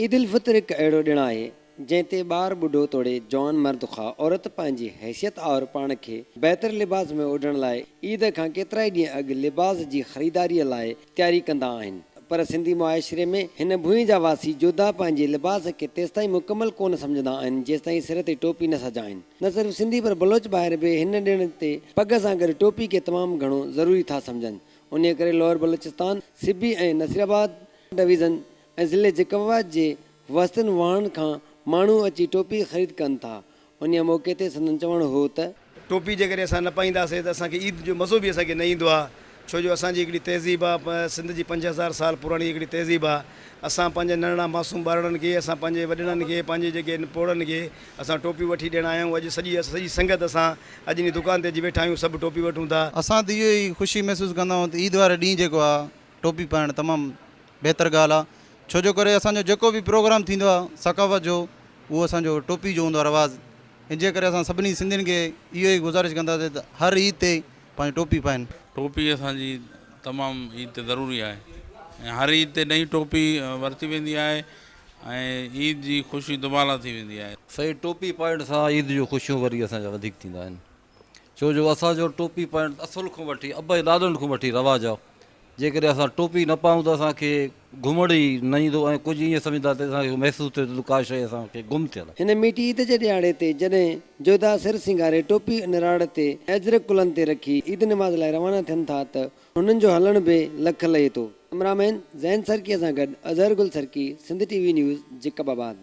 عيد الفطر هڪ اهڙو ڏڻ آهي، جنهن تي ٻار ٻڍو توڙي جوان مرد خواه عورت پنهنجي حيثيت آهر پاڻ کي بهتر لباس ۾ اوڍڻ لاء عيد کان ڪيترائي ڏينهن اڳ لباس جي خريداريء لاء تياري ڪندا آهن. پر سنڌي معاشري ۾ هن ڀوئين جا واسي جوڌا پنهنجي لباس کي تيستائين مڪمل ڪونه سمجهندا آهن، جيستائين سر تي ٽوپي نه سجائين. نه صرف سنڌي پر بلوچ ڀائر به هن ڏڻ تي پڳ سان گڏ ٽوپي کي تمام گهڻو ضروري ٿا سمجهن. انهيء ڪري لوئر بلوچستان، سبي ۽ نصيرآباد ڊويزن ۽ ضلعي جيڪب آباد جي وستين واهڻن کان ماڻهو اچي ٽوپي خريد ڪن ٿا. انهيء موقعي تي سندن چوڻ هو ته. ٽوپي جيڪڏهن اسان نه پائينداسين ته اسان کي عيد جو مزو به اسان کي نه ايندو آهي ڇو جو اسان جي هڪڙي تهذيب آهي سنڌ جي 5000 سال پراڻي هڪڙي تهذيب آهي اسان پنهنجي ننڍڙا معصوم ٻارڙن کي اسان پنهنجي وڏڙن کي پنهنجي جيڪي آهن پوڙهن کي اسان ٽوپيون وٺي ڏيڻ آيا آهيون اڄ سڄي سڄي سنگت اسان اڄ انهي دڪان تي اچي ويٺا آهيون سڀ ٽوپي وٺون ٿا. اسان ته اهو ئي خوشي محسوس ڪندا آهيون ته عيد واري ڏينهن جيڪو آهي ٽوپي پائڻ تمام بهتر ڳالهه آ ڇو جو ڪري اسان جو جيڪو به پروگرام ٿيندو آ ثقافت جو اهو اسان جو ٽوپي جو هوندو آ رواج ان جي ڪري اسان سڀني سنڌين کي اهو ئي گذارش ڪنداسين ته هر عيد تي پنهنجي ٽوپي پائن. ٽوپي اسان جي تمام عيد تي ضروري آهي ۽ هر عيد تي نئين ٽوپي ورتي ويندي آهي ۽ عيد جي خوشي دوبالا ٿي ويندي آهي. سائين ٽوپي پائڻ سان عيد جون خوشيون وري اسان جا وڌيڪ ٿيندا آهن ڇو جو اسان جو ٽوپي پائڻ اصل کان وٺي ابا ڏاڏن کان وٺي رواج آ جيڪڏهن اسان ٽوپي نه پايون ته اسان کي گهمڻ ئي نه ايندو ۽ ڪجهه ائين سمجهندا ته اسان کي محسوس ٿئي ٿو ته ڪا شيء اسان کي گم ٿيل آ. هن ميٺي عيد جي ڏهاڙي تي جڏهن جوڌا سر سينگاري ٽوپي نراڙ تي ۽ اجرڪ ڪلهن تي رکي عيد نماز لاء روانا ٿين ٿا ته هنن جو هلڻ به لک لهي ٿو. ڪئميرامين زين سرڪيء سان گڏ Azhar Gul Sarki, Sindh T V news, Jacobabad.